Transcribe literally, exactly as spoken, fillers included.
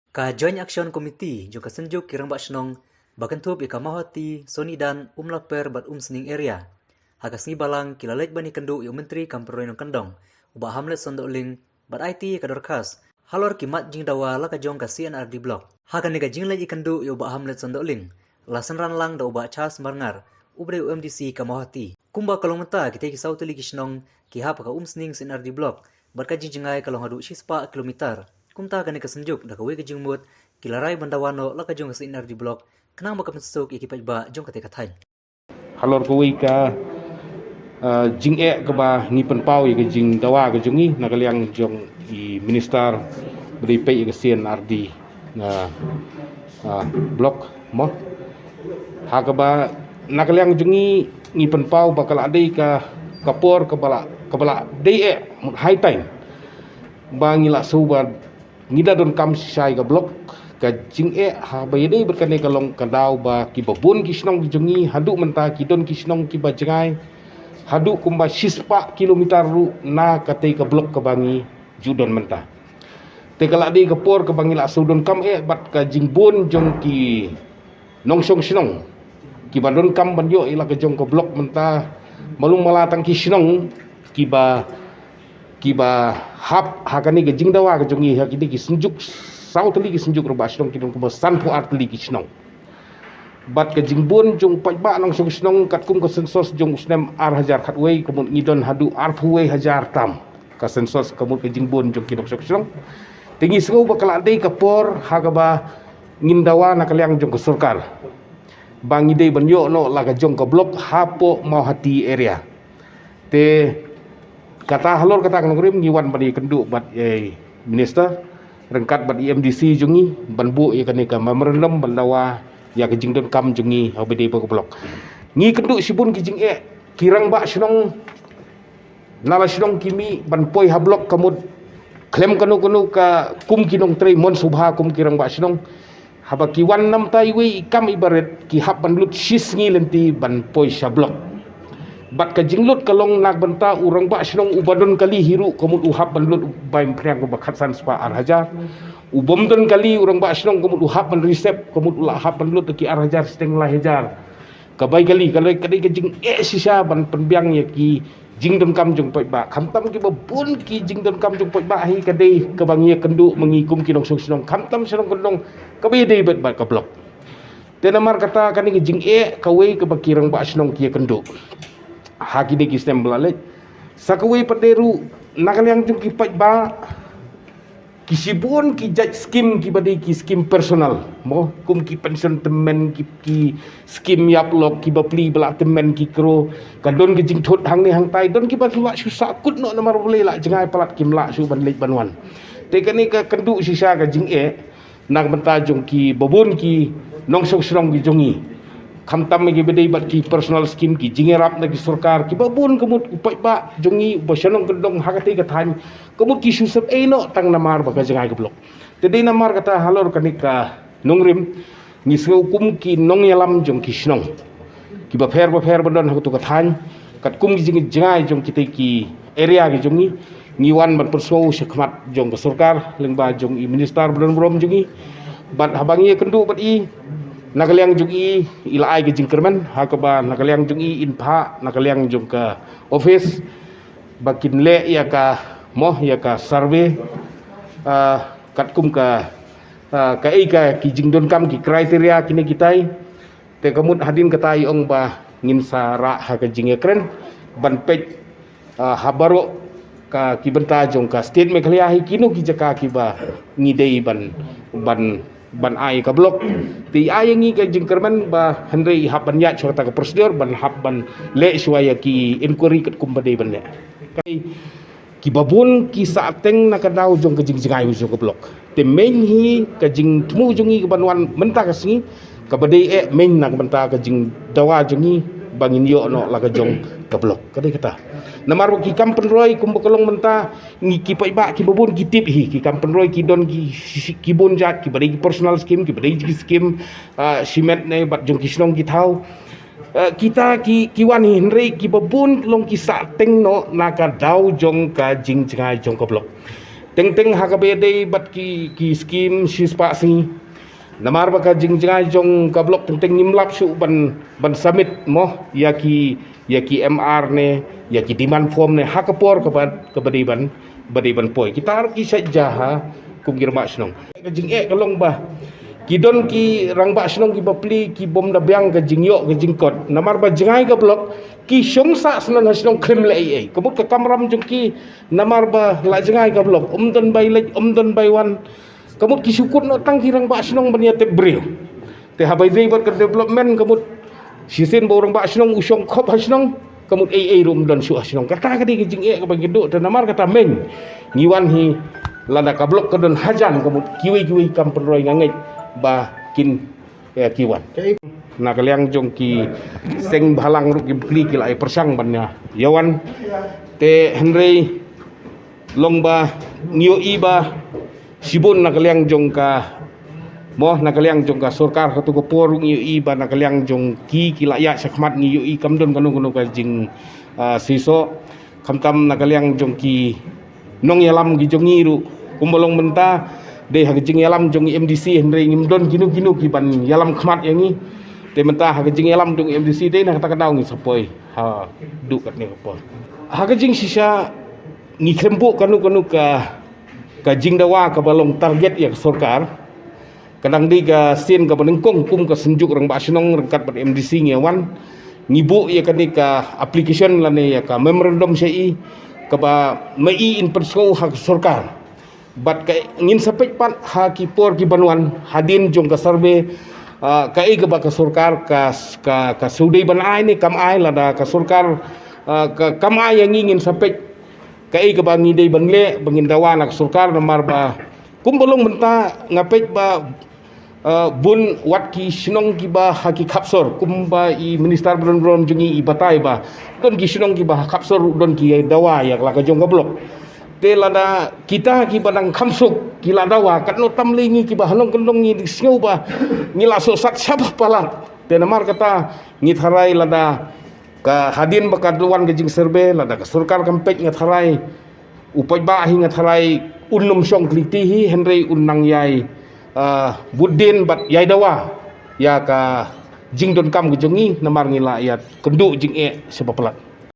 Ka Joint Action Committee jong ka Synjuk ki Rangbah Shnong ba kynthup ïa ka Mawhati, Sonidan, Umlaper bad Umsning Area, ha ka sngi Balang ki la leit ban ïakynduh ïa u Myntri kam pynroi nongkyndong, u Bah Hamletson Dohling, bad aiti ïa ka dorkhas halor ki mat jingdawa la ka jong ka C and RD Block. Ha kane ka jingleit ïakynduh ïa u Bah Hamletson Dohling la synran lang da u Bah Charles Marngar, uba dei u MDC ka Mawhati. Kumba ka long mynta, kita ki saw tylli ki shnong ki hap ha ka Umsning C and RD Block bad ka jingjngai ka long haduh shispah kilometer. Kumta kane ka synjuk da kawei ka jingmut ki la rai ban dawa noh la ka jong ka C and RD Block khnang ba kan pynsuk ïa ki paidbah jong kata ka thaiñ. Halor kawei ka, uh, jingeh kaba ngi pynpaw ïa ka jingdawa ka jong ngi na ka liang jong i Minister ba dei peit ïa ka C and RD, uh, uh, Block mo. Ha kaba na ka liang jong ngi ngi pynpaw ba ka la dei ka, ka por kaba la, kaba la dei eh mut high time ba ngi la shu ba ngi da donkam shisha ïa ka block. Ka jingeh haba ïadei bad kane ka long ka daw ba kiba bun ki shnong ki jong ngi haduh mynta ki don ki shnong kiba jngai haduh kumba shispah kilometer ruh na katei ka block kaba ngi ju don mynta. Te ka la dei ka por kaba ngi la shu donkam eh bad ka jingbun jong ki nongshong shnong kiba donkam ban ïoh ïa la ka jong ka block mynta, malum mala tang ki shnong kiba, kiba hap ha kane ka jingdawa ka jong ngi ha kine ki synjuk, saw tylli ki synjuk rangbah shnong ki don kumba sanphew ar tylli ki shnong. Bad ka jingbun jong paidbah nongshong shnong katkum ka census jong u snem ar hajar khatwei ka mut ngi don haduh arphew wei hajar tam ka census ka mut ka jingbun jong ki nongshong shnong. Te ngi sngew ba ka la dei ka por ha kaba ngin dawa na ka liang jong ka sorkar ba ngi dei ban ïoh noh la ka jong ka block hapoh Mawhati area. Te kata halor kata ka nongrim ngi wan ban ïakynduh bad i Minister ryngkat bad i MDC jong ngi ban buh ïa kane ka memorandum ban dawa ïa ka jingdonkam jong ngi haba dei ba ka block. Ngi kynduh shibun ki jingeh ki rangbah shnong na la shnong ki mih ban poi ha block ka mut khlem kano kano ka kum ki nongtrei mon sngewbha kum ki rangbah shnong. Haba ki wan namta iwei i kam iba rit ki hap ban lut shisngi lynti ban poi sha block. Bad ka jinglut ka long na ka bynta u rangbah shnong uba don kali hi ruh ka mut u hap ban lut u bai mphriang kumba khatsan spah ar hajar. U bym don kali u rangbah shnong ka mut u hap ban reserve ka mut u la hap ban lut da ki ar hajar shiteng lai hajar. Ka bai kali ka dei, ka dei ka jingeh shisha ban pynbiang ïa ki jingdonkam jong paidbah. Khamtam kiba bun ki jingdonkam jong paidbah hi ka dei kaba ngi ïakynduh ma ngi kum ki nongshong shnong khamtam shnong kyndong kaba ïadei bad, bad ka block. Te namar kata kane ka jingeh kawei kaba ki rangbah shnong ki ïakynduh ha kine ki snem ba la leit. Sa kawei pat de ruh na ka liang jong ki paidbah ki shibun ki jait skim kiba dei ki skim personal mo, kum ki pension tymmen, ki, ki skim ïap lok, kiba pli ba la tymmen ki kro. Ka don ka jingthut hangne hangtai, don kiba la shu sah kut noh namar balei la jngai palat kim lah shuh ban leit ban wan. Te kane ka kynduh shisha ka jingeh na ka bynta jong kiba bun ki nongshong shnong ki jong ngi. Khamtam kiba dei bad ki personal skim, ki jingïarap na ki sorkar, kiba bun ka mut u paidbah jong ngi uba shnong kyndong ha katei ka thaiñ ka mut ki shu sep ei noh tang namar ba ka jngai ka block. Te dei namar kata halor kane ka nongrim ngi sngew kum ki nongïalam jong ki shnong kiba pher ba pher ba don ha kato ka thaiñ katkum ki jingjngai jong kitei ki area ki jong ngi, ngi wan ban pynsngew shakhmat jong ka sorkar lyngba jong i minister ba don burom jong ngi. Bad haba ngi ïakynduh bad i na ka liang jong i, i la ai ka jingkyrmen ha kaba na ka liang jong i in phah na ka liang jong ka office ba kin leh ïa ka mo, ïa ka survey, ah, katkum ka, ah, kaei ka ki jingdonkam ki criteria kine kitai. Te ka mut hadien kata i ong ba ngin sa rah ha ka jingïakren ban peit, ah, ha baroh ka ki bynta jong ka state Meghalaya hi kino ki jaka kiba ngi dei ban, ban ban ai ka block. Te i ai ïa ngi ka jingkyrmen ba hynrei i hap ban ïaid shuwa kata ka procedure ban hap ban leh shuwa ïa ki inquiry katkum ba dei ban leh. Kiba bun ki sah teng na ka daw jong ka jingjngai jong ka block. Te main hi ka jingthmu jong ngi ka ban wan mynta ka sngi kaba dei eh main na ka bynta ka jingdawa jong ngi ba ngin ïoh noh la ka jong ka block. Ka dei kata. Namar ba ki kam pynroi kumba ka long mynta ngi ki paidbah kiba bun ki tip hi, ki kam pynroi ki don ki, ki bun jait, kiba dei ki personal skim, kiba dei ki skim, ah, shimet ne bad jong ki shnong ki thaw. Ah, kita ki, ki wan hi hynrei kiba bun long ki sah teng noh na ka daw jong ka jingjngai jong ka block. Teng teng ha kaba dei bad ki ki skim shispah sngi. Namar ba ka jingjngai jong ka block teng teng ngim lap shuh ban ban submit mo ïa ki ïa ki M R ne ïa ki demand form ne ha ka por kaba kaba dei ban ba dei ban poi. Kita ruh ki sait ja ha kum ki rangbah shnong. Ka jingeh ka long ba ki don ki rangbah shnong ki bapli ki bym da biang ka jingïoh ka jingkot. Namar ba jngai ka block ki shong sah shnong ha shnong khlem leh ei ei. Ka mut ka kamram jong ki namar ba la jngai ka block um don bai leit um don bai wan. Ka mut ki shu kut noh tang ki rangbah shnong ban ïa tep briew. Te haba ïadei bad ka development ka mut shisien ba u rangbah shnong u shong khop ha shnong ka mut ei ei ruh um don shuh ha shnong. Kata ka dei ka jingeh kaba ngi duh te namar kata meng ngi wan hi lada ka block ka don hajan ka mut kiwei kiwei kam pynroi nga ngeit ba kin ïa ki wan. Na ka liang jong ki seng bhalang ruh ki bapli ki la ai pyrshang ban ïa ïa wan. Te hynrei long ba ngi ïohi ba shibun na ka liang jong ka mo na ka liang jong ka sorkar katu ka por ruh ngi ïohi ba na ka liang jong ki ki la ïa shakhmat ngi ïohi kam don kano kano ka jing ah, siso. Khamtam na ka liang jong ki nongïalam ki jong ngi ruh kumba long mynta dei ha ka jingïalam jong i M D C hynrei ngim don kino kino ki ban ïalam khmat ïa ngi. Te mynta ha ka jingïalam jong i M D C dei na kata ka daw ngi sa poi ha duh katne ka por. Ha ka jingshisha ngi khlem buh kano kano ka ka jingdawa kaba long target ïa ka sorkar. Ka dang dei ka sien kaba nyngkong kum ka Synjuk Rangbah Shnong ryngkat bad M D C ngi wan ngi buh ïa kane ka application lane ïa ka memorandum sha i kaba ma i in pynsngew ha ka sorkar. Bad ka ngin sa peit pat ha ki por ki ban wan hadien jong ka survey ah, kaei kaba ka sorkar ka ka ka shu dei ban ai ne kam ai lada ka sorkar ah, ka kam ai ïa ngi ngin sa peit kaei kaba ngi dei ban leh ba ngin dawa na ka sorkar namar ba kumba long mynta nga peit ba ah, bun wat ki shnong kiba ha ki khapsor kumba i minister bron bron jong ngi i batai ba don ki shnong kiba ha khapsor don ki dawa ïa la ka jong ka block. Te lada kita kiba dang kham suk ki la dawa katno tam lei ngi kiba ha nongkyndong ngi sngew ba ngi la sohsat shaba palat. Te namar kata ngi tharai lada ka hadien ba ka wan ka jingsurvey lada ka sorkar kam peit nga tharai u paidbah hi nga tharai un nym shong khliti hi hynrei un nang ïai ah, bud dien bad ïai dawa ïa ka jingdonkam ka jong ngi namar ngi la ïa kynduh jingeh shaba palat.